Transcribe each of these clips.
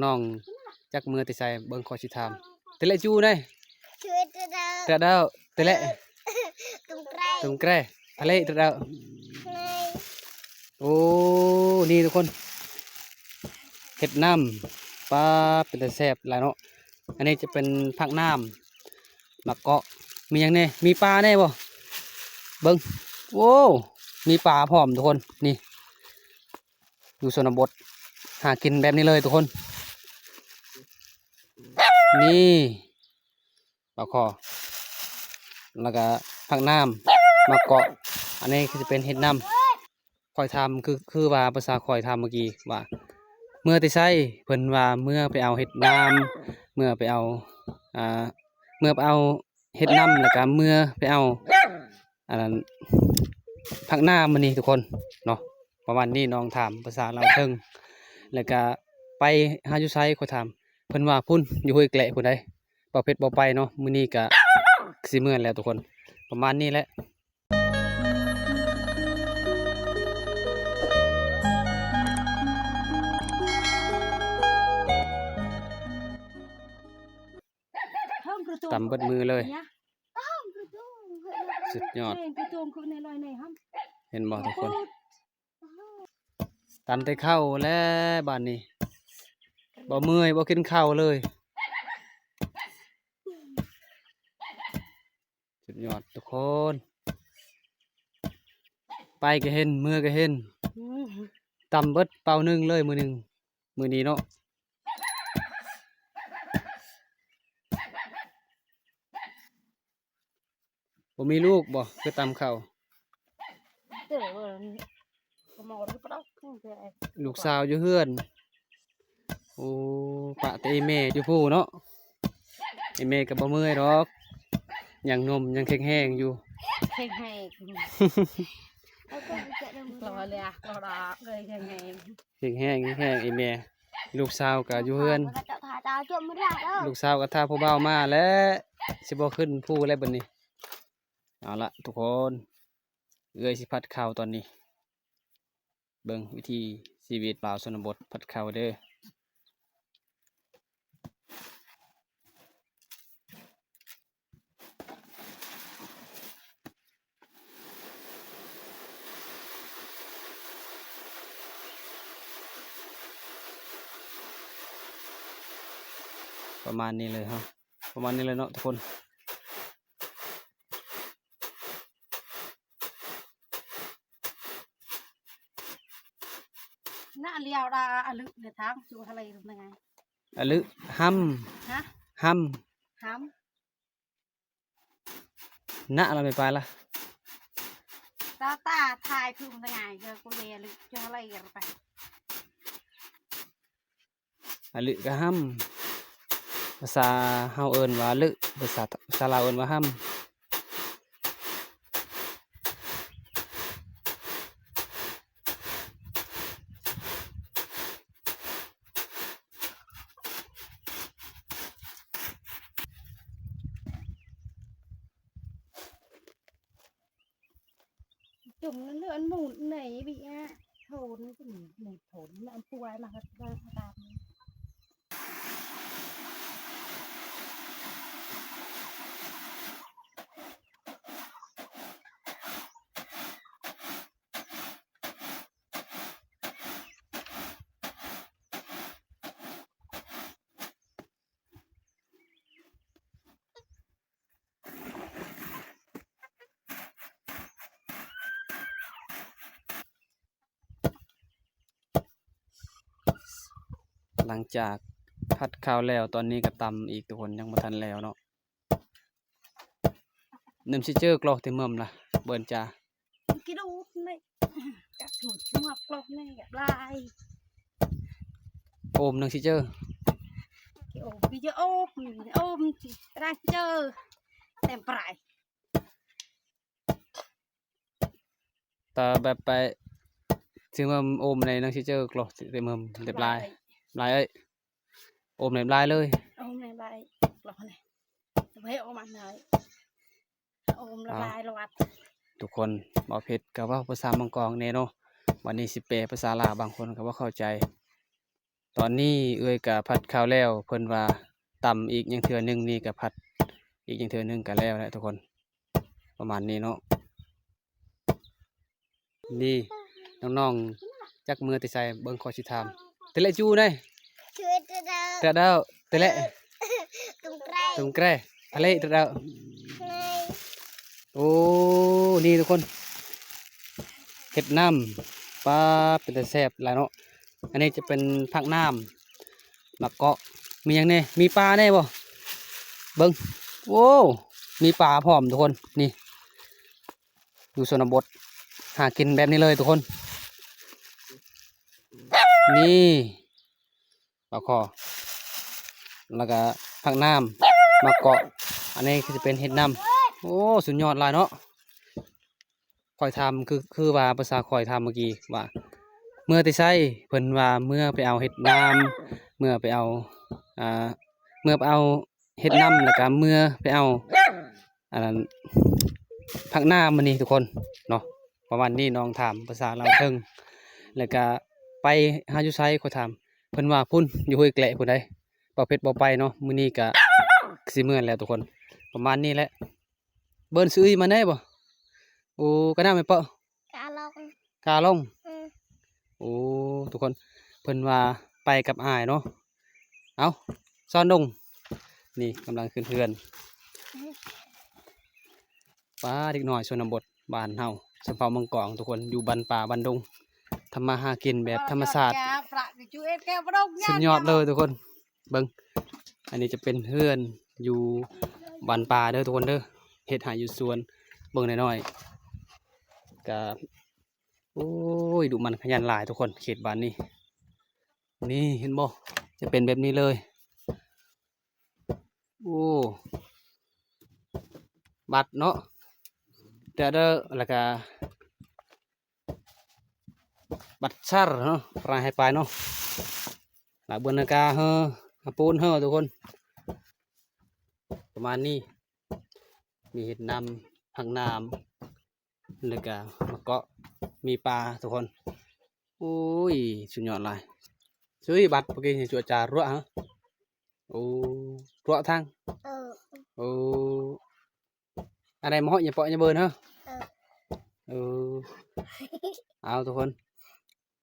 ນ້ອງຈັກເມືອແຕ່ໃສ ເບິ່ງຂ້ອຍຊິຖາມ. ເຕເລະຈູໄດ໋ ເຕເລະ ຕຸງແກຣ ຕຸງແກຣ ທະເລ ຕະດາວ. ໂອ້ ນີ້ທຸກຄົນ ເຫັດນ້ຳ ປາ ເປັນຕາແຊບຫຼາຍເນາະ. ອັນນີ້ຈະເປັນຜັກນ້ຳ ໝາກເກາະ ມີຫຍັງແດ່ ມີປາແດ່ບໍ່ ເບິ່ງ ໂອ້ ມີປາພ້ອມທຸກຄົນ. ນີ້ ຢູ່ຊົນນະບົດ ຫາກິນແບບນີ້ເລີຍທຸກຄົນ. ນີ້ ປາຄໍ່ ແລ້ວກະຜັກນ້ຳ ໝາກເກາະ. ອັນນີ້ຄືຈະເປັນເຫັດນ້ຳ. ຂ້ອຍຖາມ ຄື ຄືວ່າພາສາຂ້ອຍຖາມເມື່ອກີ້ວ່າ ເມືອແຕ່ໃສ ເພິ່ນວ່າເມືອໄປເອົາເຫັດນ້ຳ ເມືອໄປເອົາ ອ່າ ເມືອໄປເອົາເຫັດນ້ຳ ແລ້ວກະເມືອໄປເອົາ ອັນນັ້ນ ຜັກນ້ຳ ອັນນີ້ທຸກຄົນເນາະ. ປະມານນີ້ ນ້ອງຖາມພາສາລາວເທິງ ແລ້ວກະໄປຫາຢູ່ໃສ ຂ້ອຍຖາມ ເພິ່ນວ່າພຸ້ນ ຢູ່ຫ້ວຍແກລະພຸ້ນໃດ໋. ບ່າວເພັດບໍ່ໄປເນາະ ມື້ນີ້ກະຊິເມືອແລ້ວທຸກຄົນ. ປະມານນີ້ແຫຼະ. ຕຳເບິດມືເລີຍ ສຸດຍອດ ເຫັນບໍ່ທຸກຄົນ? ຕຳແຕ່ເຂົ້າແລ້ວບາດນີ້ ບໍ່ເມື່ອຍ ບໍ່ກິນເຂົ້າເລີຍ. ສຸດຍອດທຸກຄົນ ໄປກະເຫັນ ເມືອກະເຫັນ ຕຳເບິດເປົາໜຶ່ງເລີຍມື້ໜຶ່ງ ມື້ນີ້ເນາະ. ບໍ່ມີລູກບໍ່ ຄືຕຳເຂົ້າ? ລູກສາວຢູ່ເຮືອນ. ໂອ້ ປະແຕ່ອີ່ແມ່ຢູ່ພູ້ເນາະ. ອີ່ແມ່ກໍບໍ່ເມື່ອຍດອກ ຍັງໜຸ່ມ ຍັງແຂງແຮງຢູ່. ແຂງແຮງ ແຂງແຮງ ແຂງແຮງ ອີ່ແມ່. ລູກສາວກໍຢູ່ເຮືອນ ລູກສາວກໍຖ້າຜູ້ບ່າວມາແຫຼະ ຊິບໍ່ຂຶ້ນພູແລ້ວບັດນີ້. ເອົາລະທຸກຄົນ ເອື້ອຍຊິຜັດເຂົ້າຕອນນີ້. ເບິ່ງວິຖີຊີວິດບ່າວຊົນນະບົດ ຜັດເຂົ້າເດີ້. ປະມານນີ້ເລີຍເຮົາ ປະມານນີ້ເລີຍເນາະທຸກຄົນ. ນະລຽວດາອະລຶ ເນທາງ ຈູທະເລ ອະລຶ ຫຳ ຫຳ ຫຳ ນະລະໄປປາຍລະ ຕາຕາ ທາຍຄືມັນງ່າຍ ເກີກູເລລະ ຈະລະໄປ. ອະລຶກະຫຳ ພາສາເຮົາເອີ້ນວ່າອະລຶ ພາສາ ພາສາລາວເອີ້ນວ່າຫຳ. ຈົມເລື່ອນໝູນໃນບິອະ ໂທນ ໝູນ ໝູນໂທນ ອັນປ່ວຍມາ ມາຕາມ. ຫຼັງຈາກຜັດເຂົ້າແລ້ວ ຕອນນີ້ກໍຕຳອີກທຸກຄົນ ຍັງບໍ່ທັນແລ້ວເນາະ. ນ້ຳຊິເຈີກລໍກແຕ່ເມີມລະ ເບິ່ນຈາ ກິໂລນະ ຈັກໝົດມາກລໍກແນ່ຫຼາຍ ໂອມນ້ຳຊິເຈີ ໂອມ ວິດີໂອ ໂອມ ນ້ຳຊິເຈີ ແຕ່ປາຍ. ຕາແບບໄປ ຊິເມີມໂອມໃນໜັງສືເຈີກລໍກເຕັມເມີມລຽບລາຍ ລາຍເອີຍ ໂອມລຽບລາຍເລີຍ ໂອມລຽບລາຍ ກລໍກແນ່ ໄວ້ໂອມອັນໃດ ໂອມລຽບລາຍລະວັດ. ທຸກຄົນ ບໍ່ເພັດກໍເວົ້າພາສາມັງກອງແນ່ເນາະ ບັດນີ້ຊິແປພາສາລາວ ບາງຄົນກໍບໍ່ເຂົ້າໃຈ. ຕອນນີ້ເອື້ອຍກະຜັດເຂົ້າແລ້ວ ເພິ່ນວ່າຕຳອີກຫຍັງເທື່ອໜຶ່ງ ນີ້ກະຜັດອີກຫຍັງເທື່ອໜຶ່ງກະແລ້ວແຫຼະທຸກຄົນ ປະມານນີ້ເນາະ. ນີ້ນ້ອງໆ ຈັກເມືອແຕ່ໃສ ເບິ່ງຂ້ອຍຊິຖາມ ເຕເລະຈູໄດ ເຕເລະ ຕຸງແກຣ ຕຸງແກຣ ທະເລ ຕະເດີ ໂອ້ ນີ້ທຸກຄົນ ເຫັດນ້ຳ ປາ ເປັນຕາແຊບຫຼາຍເນາະ. ອັນນີ້ຈະເປັນຜັກນ້ຳ ໝາກເກາະ ມີຫຍັງແດ່ ມີປາແດ່ບໍ່ ເບິ່ງ ໂອ້ ມີປາພ້ອມທຸກຄົນ ນີ້ ຢູ່ຊົນນະບົດ ຫາກິນແບບນີ້ເລີຍທຸກຄົນ ນີ້ ປາຄໍ່ ແລ້ວກະຜັກນ້ຳ ໝາກເກາະ ອັນນີ້ຄືຈະເປັນເຫັດນ້ຳ ໂອ້ ສຸດຍອດຫຼາຍເນາະ. ຂ້ອຍຖາມ ຄື ຄືວ່າພາສາຂ້ອຍຖາມເມື່ອກີ້ວ່າ ເມືອແຕ່ໃສ ເພິ່ນວ່າເມືອໄປເອົາເຫັດນ້ຳ ເມືອໄປເອົາ ອ່າ ເມືອໄປເອົາເຫັດນ້ຳ ແລ້ວກະເມືອໄປເອົາ ອັນນັ້ນ ຜັກນ້ຳ ມື້ນີ້ທຸກຄົນເນາະ ປະມານນີ້ ນ້ອງຖາມພາສາລາວເທິງ ແລ້ວກະໄປຫາຢູ່ໃສ ຂ້ອຍຖາມ ເພິ່ນວ່າພຸ້ນ ຢູ່ຫ້ວຍແກລະພຸ້ນໃດ໋ ບໍ່ເພັດບໍ່ໄປເນາະ. ມື້ນີ້ກະຊິເມືອແລ້ວທຸກຄົນ ປະມານນີ້ແຫຼະ. ເບິ່ນຊື້ອີ່ມາແດ່ບໍ່ ໂອ້ ກະນ້ຳແມ່ນເປາະ ກາລົງ ກາລົງ ອືມ ໂອ້ ທຸກຄົນ ເພິ່ນວ່າໄປກັບອ້າຍເນາະ. ເອົາ ຊອນດົງ ນີ້ກຳລັງຂຶ້ນເຮືອນ ປ້າ ເດັກນ້ອຍຊົນນະບົດບ້ານເຮົາ ຊົນເຜົ່າມັງກອງທຸກຄົນ ຢູ່ບ້ານປ່າບ້ານດົງ ທຳມາຫາກິນແບບທຳມະຊາດ ສຸດຍອດເລີຍທຸກຄົນ. ເບິ່ງ ອັນນີ້ຈະເປັນເຮືອນຢູ່ບ້ານປ່າເດີທຸກຄົນເດີ ເຮັດໄຮ່ຢູ່ສວນ ເບິ່ງນ້ອຍໆ ກະ ໂອ້ຍ ດຸໝັ່ນຂະຫຍັນຫຼາຍທຸກຄົນ ເຂດບ້ານນີ້ ນີ້ເຫັນບໍ່ ຈະເປັນແບບນີ້ເລີຍ. ໂອ້ ບັດເນາະ ເດີ ແລ້ວກະບັດຊັດເນາະ ປາຍໃຫ້ປາຍເນາະ ລະເບິ່ງນາກາເຮີ ອາປູນເຮີທຸກຄົນ ປະມານນີ້ ມີເຫັດນ້ຳ ຜັກນ້ຳ ແລ້ວກະໝາກເກາະ ມີປາທຸກຄົນ. ໂອ້ຍ ສຸດຍອດຫຼາຍ ຊຸຍ ບັດເມື່ອກີ້ນີ້ ຈົວຈາຣວະ ຮະ ໂອ້ ຣວະທັງ ເອີ ໂອ້ ອັນໃດມາເຫາະ ຢ່າເປາະຢ່າເບີນ ຮະ ເອີ ເອີ ເອົາທຸກຄົນ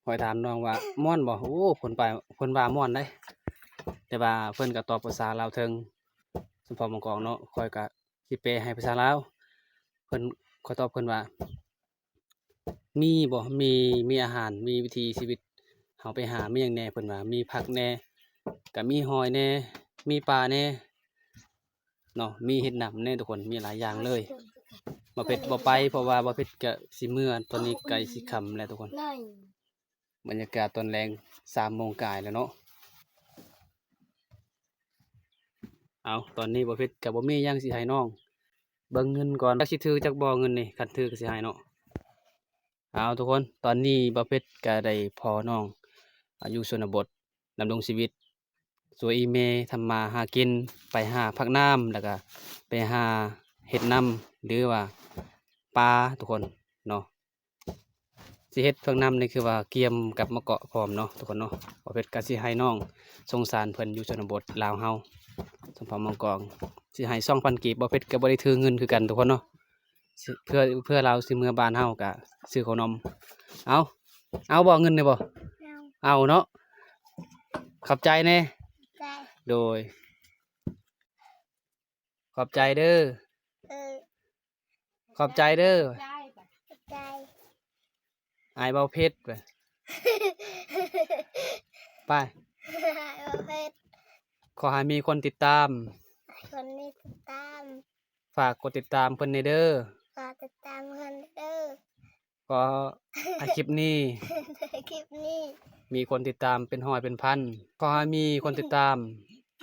ຂ້ອຍຖາມນ້ອງວ່າມ່ວນບໍ່ ໂອ້ ເພິ່ນໄປ ເພິ່ນວ່າມ່ວນເດ້ ແຕ່ວ່າເພິ່ນກໍຕອບພາສາລາວເທິງ ສຳເພົາມັງກອງເນາະ ຂ້ອຍກໍ ຊິແປໃຫ້ພາສາລາວ ເພິ່ນ ຂ້ອຍຕອບເພິ່ນວ່າ ມີບໍ່ ມີ ມີອາຫານ ມີວິຖີຊີວິດ ເຮົາໄປຫາມີຫຍັງແດ່ ເພິ່ນວ່າມີຜັກແດ່ ກະມີຫອຍແດ່ ມີປາແດ່ເນາະ ມີເຫັດນ້ຳແດ່ທຸກຄົນ ມີຫຼາຍຢ່າງເລີຍ. ບໍ່ເພັດບໍ່ໄປ ເພາະວ່າບໍ່ເພັດກະຊິເມືອ ຕອນນີ້ໃກ້ຊິຄ່ຳແລ້ວທຸກຄົນ. ບັນຍາກາດຕອນແລງ ສາມໂມງກາຍແລ້ວເນາະ. ເອົາ ຕອນນີ້ບໍ່ເພັດກໍບໍ່ມີຫຍັງຊິໃຫ້ນ້ອງ ເບິ່ງເງິນກ່ອນ ຈັກຊິຖືຈັກບໍ່ເງິນນີ້ ຄັນຖືກໍຊິໃຫ້ເນາະ. ເອົາ ທຸກຄົນ ຕອນນີ້ບໍ່ເພັດກໍໄດ້ພໍ້ນ້ອງ ອາ ຢູ່ຊົນນະບົດ ດຳລົງຊີວິດ ຊ່ວຍອີ່ແມ່ທຳມາຫາກິນ ໄປຫາຜັກນ້ຳ ແລ້ວກໍໄປຫາເຫັດນ້ຳ ຫຼືວ່າປາ ທຸກຄົນເນາະ. ຊິເຮັດເຄື່ອງນ້ຳນີ້ຄືວ່າກຽມກັບມະເກາະພ້ອມເນາະ ທຸກຄົນເນາະ. ບໍ່ເພັດກໍຊິໃຫ້ນ້ອງ ສົງສານເພິ່ນຢູ່ຊົນນະບົດລາວເຮົາ ສຳເພົາມັງກອງ ຊິໃຫ້ສອງພັນກີບ. ບໍ່ເພັດກໍບໍ່ໄດ້ຖືເງິນຄືກັນ ທຸກຄົນເນາະ ເພື່ອ ເພື່ອລາວຊິເມືອບ້ານເຮົາກໍຊື້ເຂົ້າໜົມ. ເອົາ ເອົາບໍ່ເງິນນີ້ບໍ່? ເອົາ ເອົາເນາະ. ຂອບໃຈແດ່. ຂອບໃຈ. ໂດຍ. ຂອບໃຈເດີ. ເອີ ຂອບໃຈເດີ. ຂອບໃຈ. ອ້າຍເວົ້າເຜັດ. ໄປ. ອ້າຍເວົ້າເຜັດ. ຂໍໃຫ້ມີຄົນຕິດຕາມ. ໃຫ້ຄົນມີຕິດຕາມ. ຝາກກົດຕິດຕາມເພິ່ນແດ່ເດີ. ຝາກຕິດຕາມເພິ່ນເດີ. ຂໍໃຫ້ຄລິບນີ້ ໃຫ້ຄລິບນີ້ ມີຄົນຕິດຕາມເປັນຮ້ອຍເປັນພັນ. ຂໍໃຫ້ມີຄົນຕິດຕາມ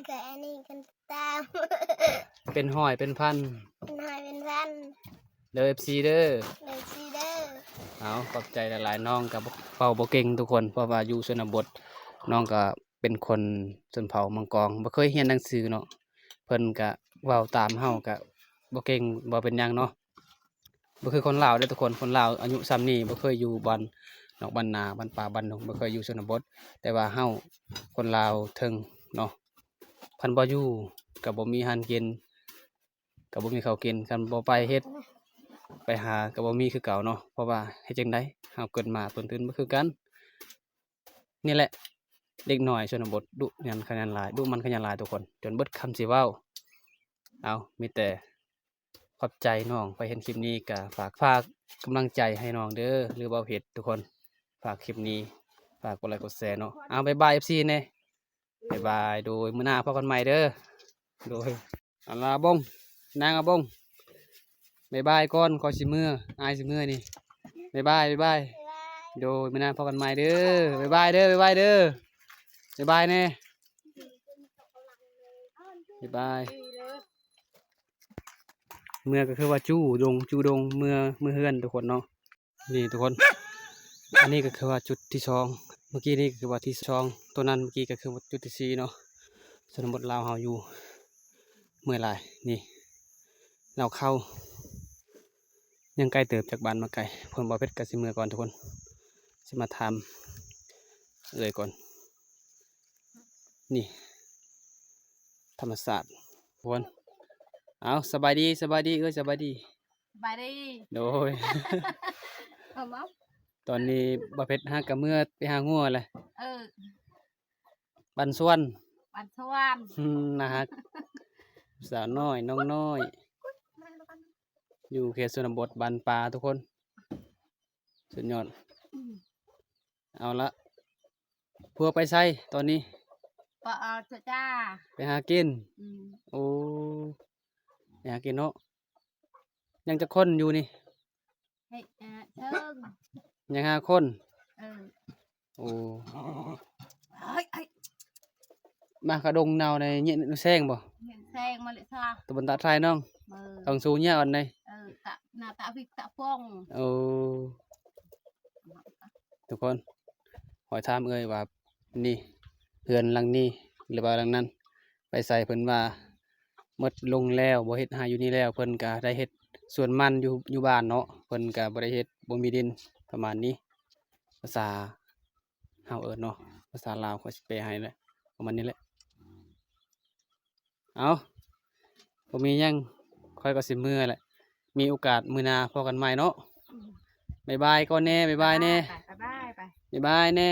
ຂໍໃຫ້ມີຄົນຕິດຕາມ ເປັນຮ້ອຍເປັນພັນ ເປັນຮ້ອຍເປັນພັນ ເດີ ເອັຟຊີ ເດີ ເດີ ເອັຟຊີ ເດີ. ເອົາ ຂອບໃຈຫຼາຍໆ. ນ້ອງກໍເວົ້າບໍ່ເກັ່ງທຸກຄົນ ເພາະວ່າຢູ່ຊົນນະບົດ ນ້ອງກໍເປັນຄົນຊົນເຜົ່າມັງກອງ ບໍ່ເຄີຍຮຽນໜັງສືເນາະ. ເພິ່ນກະເວົ້າຕາມເຮົາກະບໍ່ເກັ່ງ ບໍ່ເປັນຫຍັງເນາະ. ບໍ່ຄືຄົນລາວເດ້ທຸກຄົນ ຄົນລາວອາຍຸຊ່ຳນີ້ບໍ່ເຄີຍຢູ່ບ່ອນ ນອກບ້ານນາ ບ້ານປ່າ ບ້ານດົງ ບໍ່ເຄີຍຢູ່ຊົນນະບົດ. ແຕ່ວ່າເຮົາຄົນລາວເທິງເນາະ ຄັນບໍ່ຢູ່ກໍບໍ່ມີອາຫານກິນ ກໍບໍ່ມີເຂົ້າກິນ ຄັນບໍ່ໄປເຮັດ ໄປຫາກໍບໍ່ມີຄືເກົ່າເນາະ. ເພາະວ່າເຮັດຈັ່ງໃດ ເຮົາເກີດມາຕົ້ນທຶນບໍ່ຄືກັນ. ນີ້ແຫຼະ ເດັກນ້ອຍຊົນນະບົດ ດຸຫຍັນຂະຫຍັນຫຼາຍ ດຸໝັ່ນຂະຫຍັນຫຼາຍທຸກຄົນ ຈົນເບິດຄຳຊິເວົ້າ. ເອົາ ມີແຕ່ຂອບໃຈນ້ອງ ໃຜເຫັນຄລິບນີ້ກໍຝາກ ຝາກກຳລັງໃຈໃຫ້ນ້ອງເດີ ຫຼື ເວົ້າຜິດທຸກຄົນ ຝາກຄລິບນີ້ ຝາກກົດໄລກົດແຊເນາະ. ເອົາ ບາຍບາຍ ເອັຟຊີ ແດ່ ບາຍບາຍ ໂດຍ ມື້ໜ້າພໍ້ກັນໃໝ່ເດີ ໂດຍ. ເອົາລະບົງ ນາງອາບົງ ບາຍບາຍກ່ອນ ຂ້ອຍຊິເມືອ ອ້າຍຊິເມືອນີ້ ບາຍບາຍ ບາຍບາຍ ໂດຍ ມື້ໜ້າພໍ້ກັນໃໝ່ເດີ ບາຍບາຍເດີ ບາຍບາຍເດີ ບາຍບາຍແດ່ ບາຍບາຍ. ເມືອກໍຄືວ່າຈູ່ດົງ ຈູ່ດົງ ເມືອ ເມືອເຮືອນທຸກຄົນເນາະ. ນີ້ທຸກຄົນ ອັນນີ້ກໍຄືວ່າຈຸດທີສອງ ເມື່ອກີ້ນີ້ກໍຄືວ່າທີສອງ ຕົວນັ້ນເມື່ອກີ້ກໍຄືວ່າຈຸດທີສີ່ເນາະ. ຊົນນະບົດລາວເຮົາຢູ່ເມື່ອຍຫຼາຍ ນີ້ ລາວເຂົ້າ ຍັງໄກເຕີບຈາກບ້ານມາໄກ. ເພິ່ນ ບໍ່ເພັດກໍຊິເມືອກ່ອນທຸກຄົນ ຊິມາຖາມເອື້ອຍກ່ອນ. ນີ້ທຳມະຊາດທຸກຄົນ. ເອົາ ສະບາຍດີ ສະບາຍດີເອື້ອຍ ສະບາຍດີ ສະບາຍດີ ໂດຍ. ເອົາມາ ຕອນນີ້ບໍ່ເພັດຫາກະເມືອໄປຫາງົວແຫຼະ ເອີ ບ້ານສວນ ບ້ານສວນ ອືມ ໜ້າຮັກ ສາວນ້ອຍ ນ້ອງນ້ອຍ ຢູ່ເຂດຊົນນະບົດ ບ້ານປ່າທຸກຄົນ ສຸດຍອດ. ເອົາລະ ຜົວໄປໃສຕອນນີ້? ໄປເອົາເສື້ອຈ້າ ໄປຫາກິນ. ອືມ ໂອ້ ໄປຫາກິນເນາະ. ຍັງຈັກຄົນຢູ່ນີ້? ເອີ ຍັງຫ້າຄົນ. ເອີ ໂອ້ ມາຂະດົງເນົ່າໃນເຍະແຊງບໍ່? ເຍະແຊງມາເລຊາ ຕະບົນຕາໄທນ້ອງ ເອີ ຕ້ອງສູເຍະອ່ອນໃດ. ເອີ ຕະ ໜ້າຕະວິກຕະຟອງ. ໂອ້ ທຸກຄົນ ຂ້ອຍຖາມເອື້ອຍວ່າ ນີ້ ເຮືອນຫຼັງນີ້ ຫຼືວ່າຫຼັງນັ້ນ ໄປໃສ? ເພິ່ນວ່າໝົດລົງແລ້ວ ບໍ່ເຮັດໄຮ່ຢູ່ນີ້ແລ້ວ. ເພິ່ນກະໄດ້ເຮັດສວນມັນຢູ່ ຢູ່ບ້ານເນາະ ເພິ່ນກະບໍ່ໄດ້ເຮັດ ບໍ່ມີດິນ ປະມານນີ້. ພາສາເຮົາເອີ້ນເນາະ ພາສາລາວຂ້ອຍຊິແປໃຫ້ແຫຼະ ປະມານນີ້ແຫຼະ. ເອົາ ບໍ່ມີຫຍັງ ຂ້ອຍກໍຊິເມືອແຫຼະ. ມີໂອກາດມື້ໜ້າພໍ້ກັນໃໝ່ເນາະ. ອືມ ບາຍບາຍກ່ອນແດ່ ບາຍບາຍແດ່ ບາຍບາຍ ບາຍບາຍແດ່.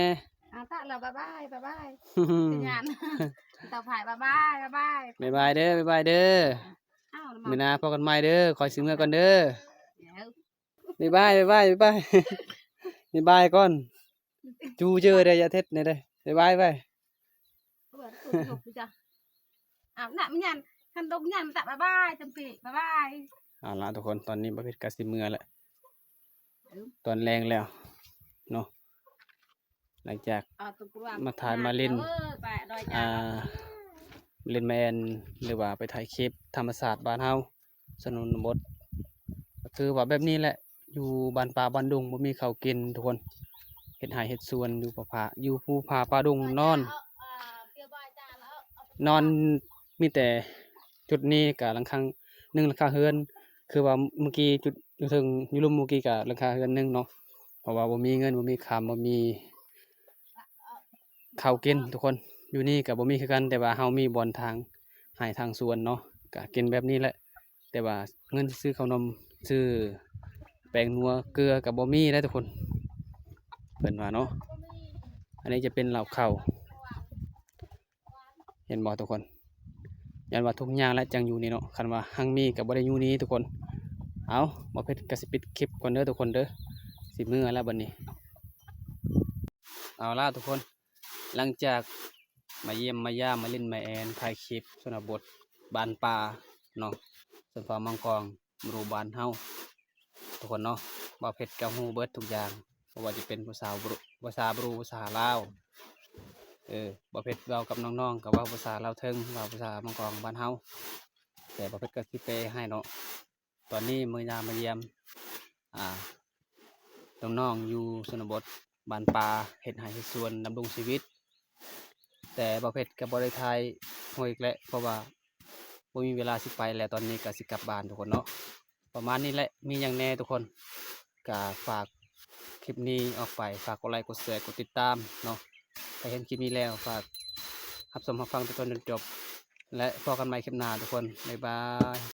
ອາ ຕະລະ ບາຍບາຍ ບາຍບາຍ ເປັນຫຍັງ ຕາພາຍ ບາຍບາຍ ບາຍບາຍ ບາຍບາຍເດີ ບາຍບາຍເດີ. ມື້ໜ້າພໍ້ກັນໃໝ່ເດີ ຂ້ອຍຊິເມືອກ່ອນເດີ. ບາຍບາຍ ບາຍບາຍ ບາຍບາຍ ບາຍບາຍກ່ອນ. ຈູເຈີໄດ້ ຢ່າເຮັດແນວໃດ. ບາຍບາຍ ບາຍ. ເອົານະ ມັນຍັນ ຄັນດົງຍັນ ຕະບາຍບາຍ ຈຳປີ ບາຍບາຍ. ເອົາລະທຸກຄົນ ຕອນນີ້ບໍ່ເພັດກໍຊິເມືອແຫຼະ ເອີ ຕອນແລງແລ້ວເນາະ. ຫຼັງຈາກມາຖ່າຍມາຫຼິ້ນ ເອີ ໄປດອຍ ອ່າ ມາຫຼິ້ນມາແອນ ຫຼືວ່າໄປຖ່າຍຄລິບທຳມະຊາດບ້ານເຮົາ ຊົນນະບົດ ກໍຄືວ່າແບບນີ້ແຫຼະ ຢູ່ບ້ານປ່າບ້ານດົງ ບໍ່ມີເຂົ້າກິນທຸກຄົນ ເຮັດໄຮ່ເຮັດສວນຢູ່ປ່າ ຢູ່ພູຜາປ່າດົງ ນອນ ນອນມີແຕ່ຈຸດນີ້ ກະຫຼັງຄາ ໜຶ່ງຫຼັງຄາເຮືອນ ຄືວ່າເມື່ອກີ້ຈຸດຢູ່ເທິງຢູ່ລຸ່ມເມື່ອກີ້ ກະຫຼັງຄາເຮືອນໜຶ່ງເນາະ ເພາະວ່າບໍ່ມີເງິນ ບໍ່ມີຄຳ ບໍ່ມີ ເຂົ້າກິນທຸກຄົນ. ຢູ່ນີ້ກໍບໍ່ມີຄືກັນ ແຕ່ວ່າເຮົາມີບ່ອນທາງໄຮ່ທາງສວນເນາະ ກໍກິນແບບນີ້ແຫຼະ. ແຕ່ວ່າເງິນຊິຊື້ເຂົ້າໜົມ ຊື້ແປ້ງນົວເກືອກໍບໍ່ມີເດ້ທຸກຄົນ ເພິ່ນວ່າເນາະ. ອັນນີ້ຈະເປັນເລົ້າເຂົ້າ ເຫັນບໍ່ທຸກຄົນ? ຍ້ອນວ່າທຸກຍາກແຫຼະຈັ່ງຢູ່ນີ້ເນາະ ຄັນວ່າຮັ່ງມີກໍບໍ່ໄດ້ຢູ່ນີ້ທຸກຄົນ. ເອົາ ບໍ່ເພັດກໍຊິປິດຄລິບກ່ອນເດີທຸກຄົນເດີ ຊິເມືອແລ້ວບັດນີ້. ເອົາລະທຸກຄົນ ຫຼັງຈາກມາຢ້ຽມມາຢາມ ມາຫຼິ້ນມາແອນ ຖ່າຍຄລິບຊົນນະບົດ ບ້ານປ່າເນາະ ຊົນເຜົ່າມັງກອງ ບໍ່ຮູ້ບ້ານເຮົາ ທຸກຄົນເນາະ ບ່າວເພັດກໍຮູ້ເບິດທຸກຢ່າງ ບໍ່ວ່າຈະເປັນພາສາບຣູ ພາສາບຣູ ພາສາລາວ ເອີ ບ່າວເພັດເວົ້າກັບນ້ອງໆ ກໍເວົ້າພາສາລາວເທິງ ເວົ້າພາສາມັງກອງບ້ານເຮົາ ແຕ່ບ່າວເພັດກໍຊິແປໃຫ້ເນາະ. ຕອນນີ້ມາຢາມມາຢ້ຽມ ອ່າ ນ້ອງໆ ຢູ່ຊົນນະບົດ ບ້ານປ່າ ເຮັດໄຮ່ເຮັດສວນ ດຳລົງຊີວິດ ແຕ່ບ່າວເພັດກໍບໍ່ໄດ້ຖ່າຍໂຮງອີກແຫຼະ ເພາະວ່າບໍ່ມີເວລາຊິໄປແລ້ວ ຕອນນີ້ກໍຊິກັບບ້ານທຸກຄົນເນາະ. ປະມານນີ້ແຫຼະ ມີຫຍັງແດ່ທຸກຄົນ ກະຝາກ ຄລິບນີ້ອອກໄປ ຝາກກົດໄລ ກົດແຊ ກົດຕິດຕາມເນາະ. ໃຜເຫັນຄລິບນີ້ແລ້ວ ຝາກຮັບຊົມຮັບຟັງແຕ່ຕົ້ນຈົນຈົບ ແລະ ພໍ້ກັນໃໝ່ຄລິບໜ້າທຸກຄົນ. ບາຍບາຍ.